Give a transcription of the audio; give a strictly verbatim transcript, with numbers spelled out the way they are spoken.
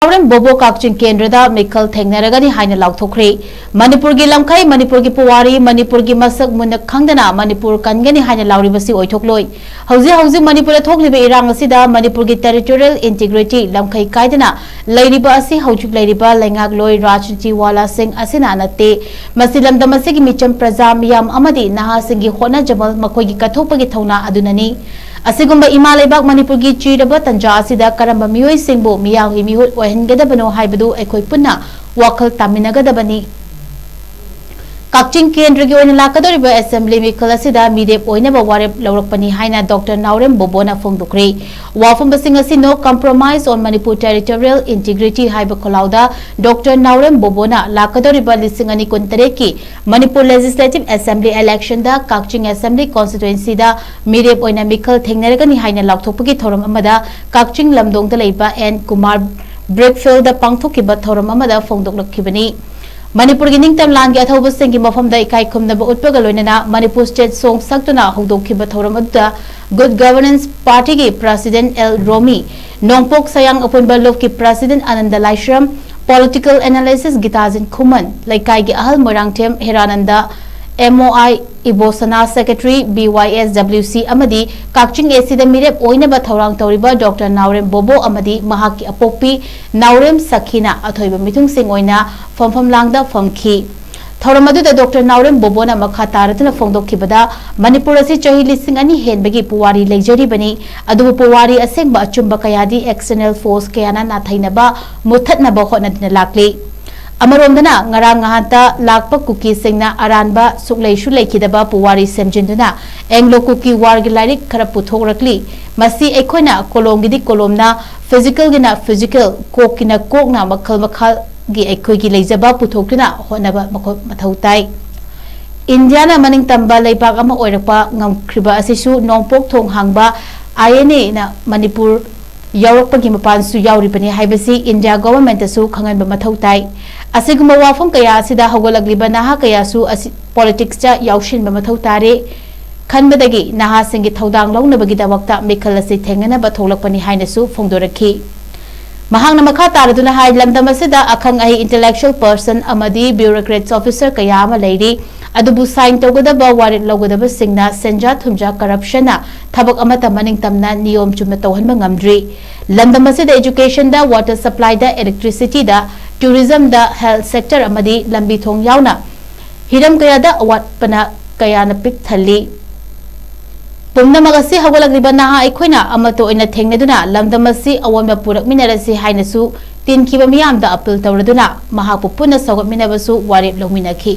ꯅꯥꯎꯔꯦꯝ ꯕꯣꯕꯣ ꯀꯛꯆꯤꯡ ꯀꯦꯟꯗ꯭ꯔꯗ ꯃꯤꯈꯜ ꯊꯦꯡꯅꯔꯒꯅꯤ ꯍꯥꯏꯅ ꯂꯥꯎꯊꯣꯛꯈ꯭ꯔꯦ꯫ ꯃꯅꯤꯄꯨꯔꯒꯤ ꯂꯝꯈꯩ, ꯃꯅꯤꯄꯨꯔꯒꯤ ꯄꯨꯋꯥꯔꯤ, ꯃꯅꯤꯄꯨꯔꯒꯤ ꯃꯁꯛ ꯃꯨꯟꯅ ꯈꯪꯗꯅ ꯃꯅꯤꯄꯨꯔ ꯀꯟꯒꯅꯤ ꯍꯥꯏꯅ ꯂꯥꯎꯔꯤꯕꯁꯤ ꯑꯣꯏꯊꯣꯛꯂꯣꯏ꯫ ꯍꯧꯖꯤꯛ ꯍꯧꯖꯤꯛ ꯃꯅꯤꯄꯨꯔꯗ ꯊꯣꯛꯂꯤꯕ ꯏꯔꯥꯡ ꯑꯁꯤꯗ ꯃꯅꯤꯄꯨꯔꯒꯤ territorial integrity, ꯂꯝꯈꯩ ꯀꯥꯏꯗꯅ ꯂꯩꯔꯤꯕ ꯑꯁꯤ ꯍꯧꯖꯤꯛ ꯂꯩꯔꯤꯕ ꯂꯩꯉꯥꯛꯂꯣꯏ ꯔꯥꯖꯅꯤꯇꯤ ꯋꯥꯂꯥꯁꯤꯡ ꯑꯁꯤꯅ ꯅꯠꯇꯦ꯫ ꯃꯁꯤ ꯂꯝꯗꯝ ꯑꯁꯤꯒꯤ ꯃꯤꯆꯝ ꯄ꯭ꯔꯖꯥ ꯃꯤꯌꯥꯝ ꯑꯃꯗꯤ ꯅꯍꯥꯁꯤꯡꯒꯤ ꯍꯣꯠꯅꯖꯃꯜ, ꯃꯈꯣꯏꯒꯤ ꯀꯠꯊꯣꯛꯄꯒꯤ ꯊꯧꯅꯥ ꯑꯗꯨꯅꯅꯤ꯫ ꯑꯁꯤꯒꯨꯝꯕ ꯏꯃꯥ ꯂꯩꯕꯥꯛ ꯃꯅꯤꯄꯨꯔꯒꯤ ꯆꯤꯔꯕ ꯇꯟꯖꯥ ꯑꯁꯤꯗ ꯀꯔꯝꯕ ꯃꯤꯑꯣꯏꯁꯤꯡꯕꯨ ꯃꯤꯌꯥꯝꯒꯤ ꯃꯤꯍꯨꯠ ꯑꯣꯏꯍꯟꯒꯗꯕꯅꯣ ꯍꯥꯏꯕꯗꯨ ꯑꯩꯈꯣꯏ ꯄꯨꯟꯅ ꯋꯥꯈꯜ ꯇꯥꯃꯤꯟꯅꯒꯗꯕꯅꯤ꯫ ꯀꯛꯆꯤꯡ ꯀꯦꯟꯗ꯭ꯔꯒꯤ ꯑꯣꯏꯅ ꯂꯥꯛꯀꯗꯧꯔꯤꯕ assembly ꯃꯤꯈꯜ ꯑꯁꯤꯗ ꯃꯤꯔꯦꯞ ꯑꯣꯏꯅꯕ ꯋꯥꯔꯦꯞ ꯂꯧꯔꯛꯄꯅꯤ ꯍꯥꯏꯅ ꯗꯣꯛꯇꯔ ꯅꯥꯎꯔꯦꯝ ꯕꯣꯕꯣꯅ ꯐꯣꯡꯗꯣꯛꯈ꯭ꯔꯦ꯫ ꯋꯥꯐꯝꯕꯁꯤꯡ ꯑꯁꯤ No Compromise on Manipur Territorial Integrity ꯍꯥꯏꯕ ꯈꯣꯜꯂꯥꯎꯗ ꯗꯣꯛꯇꯔ ꯅꯥꯎꯔꯦꯝ ꯕꯣꯕꯣꯅ ꯂꯥꯛꯀꯗꯧꯔꯤꯕ ꯂꯤꯁꯤꯡ ꯑꯅꯤ ꯀꯨꯟꯇꯔꯦꯠꯀꯤ ꯃꯅꯤꯄꯨꯔ Legislative Assembly election ꯗ ꯀꯛꯆꯤꯡ Assembly Constituency ꯗ ꯃꯤꯔꯦꯞ ꯑꯣꯏꯅ ꯃꯤꯈꯜ ꯊꯦꯡꯅꯔꯒꯅꯤ ꯍꯥꯏꯅ ꯂꯥꯎꯊꯣꯛꯄꯒꯤ ꯊꯧꯔꯝ ꯑꯃꯗ ꯀꯛꯆꯤꯡ ꯂꯝꯗꯣꯡꯗ ꯂꯩꯕ ꯑꯦꯟ ꯀꯨꯃꯥꯔ Brick Field ꯗ ꯄꯥꯡꯊꯣꯛꯈꯤꯕ ꯊꯧꯔꯝ ꯑꯃꯗ ꯐꯣꯡꯗꯣꯛꯂꯛꯈꯤꯕꯅꯤ꯫ ꯃꯅꯤꯄꯨꯔꯒꯤ ꯅꯤꯡꯇꯝ ꯂꯥꯟꯒꯤ ꯑꯊꯧꯕꯁꯤꯡꯒꯤ ꯃꯐꯝꯗ ꯏꯀꯥꯏ ꯈꯨꯝꯅꯕ ꯎꯠꯄꯒ ꯂꯣꯏꯅꯅ ꯃꯅꯤꯄꯨꯔ State Song ꯁꯛꯇꯨꯅ ꯍꯧꯗꯣꯛꯈꯤꯕ ꯊꯧꯔꯝ ꯑꯗꯨꯗ Good Governance Party ꯒꯤ President ꯑꯦꯜ ꯔꯣꯃꯤ, ꯅꯣꯡꯄꯣꯛ ꯁꯌꯥꯡ ꯑꯄꯨꯟꯕ ꯂꯨꯞꯀꯤ President ꯑꯅꯟꯗ ꯂꯥꯏꯁ꯭ꯔꯝ, Political Analyst ꯒꯤꯇꯥꯖꯤꯟ ꯈꯨꯃꯟ, ꯂꯩꯀꯥꯏꯒꯤ ꯑꯍꯜ Moirangthem ꯍꯦꯔꯥꯅꯟꯗ, M O I ꯏꯕꯣꯁꯅꯥ, Secretary B Y S W C ꯑꯃꯗꯤ ꯀꯛꯆꯤꯡ A C ꯗ ꯃꯤꯔꯦꯞ ꯑꯣꯏꯅꯕ ꯊꯧꯔꯥꯡ ꯇꯧꯔꯤꯕ ꯗꯣꯛꯇꯔ ꯅꯥꯎꯔꯦꯝ ꯕꯣꯕꯣ ꯑꯃꯗꯤ ꯃꯍꯥꯛꯀꯤ ꯑꯄꯣꯛꯄꯤ ꯅꯥꯎꯔꯦꯝ ꯁꯈꯤꯅ ꯑꯊꯣꯏꯕ ꯃꯤꯊꯨꯡꯁꯤꯡ ꯑꯣꯏꯅ ꯐꯝꯐꯝ ꯂꯥꯡꯗ ꯐꯝꯈꯤ꯫ ꯊꯧꯔꯝ ꯑꯗꯨꯗ ꯗꯣꯛꯇꯔ ꯅꯥꯎꯔꯦꯝ ꯕꯣꯕꯣꯅ ꯃꯈꯥ ꯇꯥꯔꯗꯨꯅ ꯐꯣꯡꯗꯣꯛꯈꯤꯕꯗ, ꯃꯅꯤꯄꯨꯔ ꯑꯁꯤ ꯆꯍꯤ ꯂꯤꯁꯤꯡ ꯑꯅꯤ ꯍꯦꯟꯕꯒꯤ ꯄꯨꯋꯥꯔꯤ ꯂꯩꯖꯔꯤꯕꯅꯤ꯫ ꯑꯗꯨꯕꯨ ꯄꯨꯋꯥꯔꯤ ꯑꯁꯦꯡꯕ ꯑꯆꯨꯝꯕ ꯀꯌꯥꯗꯤ external force ꯀꯌꯥꯅ ꯅꯥꯊꯩꯅꯕ, ꯃꯨꯠꯊꯠꯅꯕ ꯍꯣꯠꯅꯗꯨꯅ ꯂꯥꯛꯂꯤ꯫ ꯑꯃꯔꯣꯝꯗꯅ, ꯉꯔꯥꯡ ꯉꯍꯥꯟꯇ ꯂꯥꯛꯄ ꯀꯨꯀꯤꯁꯤꯡꯅ ꯑꯔꯥꯟꯕ ꯁꯨꯛꯂꯩꯁꯨ ꯂꯩꯈꯤꯗꯕ ꯄꯨꯋꯥꯔꯤ ꯁꯦꯝꯖꯤꯟꯗꯨꯅ Anglo Kuki War ꯒꯤ ꯂꯥꯏꯔꯤꯛ ꯈꯔ ꯄꯨꯊꯣꯛꯂꯛꯂꯤ꯫ ꯃꯁꯤ ꯑꯩꯈꯣꯏꯅ ꯀꯣꯂꯣꯝꯒꯤꯗꯤ ꯀꯣꯂꯣꯝꯅ, Physical ꯒꯤꯅ Physical, ꯀꯣꯛꯀꯤꯅ ꯀꯣꯛꯅ ꯃꯈꯜ ꯃꯈꯜꯒꯤ ꯑꯩꯈꯣꯏꯒꯤ ꯂꯩꯖꯕ ꯄꯨꯊꯣꯛꯇꯨꯅ ꯍꯣꯠꯅꯕ ꯃꯈꯣ-, ꯃꯊꯧ ꯇꯥꯏ꯫ ꯏꯟꯗꯤꯌꯥꯅ ꯃꯅꯤꯡ ꯇꯝꯕ ꯂꯩꯕꯥꯛ ꯑꯃ ꯑꯣꯏꯔꯛꯄ ꯉꯝꯈ꯭ꯔꯤꯕ ꯑꯁꯤꯁꯨ ꯅꯣꯡꯄꯣꯛ ꯊꯣꯡ ꯍꯥꯡꯕ I N A ꯅ ꯃꯅꯤꯄꯨꯔ ꯌꯥꯎꯔꯛꯄꯒꯤ ꯃꯄꯥꯟꯁꯨ ꯌꯥꯎꯔꯤꯕꯅꯤ ꯍꯥꯏꯕꯁꯤ ꯏꯟꯗꯤꯌꯥ government ꯁꯨ ꯈꯪꯍꯟꯕ ꯃꯊꯧ ꯇꯥꯏ꯫ ꯑꯁꯤꯒꯨꯝꯕ ꯋꯥꯐꯝ ꯀꯌꯥ ꯑꯁꯤꯗ ꯍꯧꯒꯠꯂꯛꯂꯤꯕ ꯅꯍꯥ ꯀꯌꯥꯁꯨ ꯑꯁꯤ politics ꯇ ꯌꯥꯎꯁꯤꯟꯕ ꯃꯊꯧ ꯇꯥꯔꯦ ꯈꯟꯕꯗꯒꯤ ꯅꯍꯥꯁꯤꯡꯒꯤ ꯊꯧꯗꯥꯡ ꯂꯧꯅꯕꯒꯤꯗꯃꯛꯇ ꯃꯤꯈꯜ ꯑꯁꯤ ꯊꯦꯡꯅꯅꯕ ꯊꯣꯛꯂꯛꯄꯅꯤ ꯍꯥꯏꯅꯁꯨ ꯐꯣꯡꯗꯣꯔꯛꯈꯤ꯫ ꯃꯍꯥꯛꯅ ꯃꯈꯥ ꯇꯥꯔꯗꯨꯅ ꯍꯥꯏ, ꯂꯝꯗꯝ ꯑꯁꯤꯗ ꯑꯈꯪ ꯑꯍꯩ intellectual person ꯑꯃꯗꯤ bureaucrats officer ꯀꯌꯥ ꯑꯃ ꯂꯩꯔꯤ, ꯑꯗꯨꯕꯨ sign ꯇꯧꯒꯗꯕ ꯋꯥꯔꯦꯞ ꯂꯧꯒꯗꯕꯁꯤꯡꯅ ꯁꯦꯟꯖꯥ ꯊꯨꯝꯖꯥ corruptionꯅ ꯊꯕꯛ ꯑꯃꯠꯇ ꯃꯅꯤꯡ ꯇꯝꯅ ꯅꯤꯌꯣꯝ ꯆꯨꯝꯅ ꯇꯧꯍꯟꯕ ꯉꯝꯗ꯭ꯔꯤ꯫ ꯂꯝꯗꯝ ꯑꯁꯤꯗ educationꯗ, water supplyꯗ, electricityꯗ, tourismꯗ, health sector ꯑꯃꯗꯤ ꯂꯝꯕꯤ ꯊꯣꯡ ꯌꯥꯎꯅ ꯍꯤꯔꯝ ꯀꯌꯥꯗ ꯑꯋꯥꯠꯄꯅ ꯀꯌꯥꯅ ꯄꯤꯛ ꯊꯜꯂꯤ꯫ ꯄꯨꯝꯅꯃꯛ ꯑꯁꯤ ꯍꯧꯒꯠꯂꯛꯂꯤꯕ ꯅꯍꯥ ꯑꯩꯈꯣꯏꯅ ꯑꯃꯠꯇ ꯑꯣꯏꯅ ꯊꯦꯡꯅꯗꯨꯅ ꯂꯝꯗꯝ ꯑꯁꯤ ꯑꯑꯣꯟꯕ ꯄꯨꯔꯛꯃꯤꯟꯅꯔꯁꯤ ꯍꯥꯏꯅꯁꯨ ꯇꯤꯟꯈꯤꯕ ꯃꯤꯌꯥꯝꯗ appeal ꯇꯧꯔꯗꯨꯅ ꯃꯍꯥꯛꯄꯨ ꯄꯨꯟꯅ ꯁꯧꯒꯠꯃꯤꯟꯅꯕꯁꯨ ꯋꯥꯔꯦꯞ ꯂꯧꯃꯤꯟꯅꯈꯤ꯫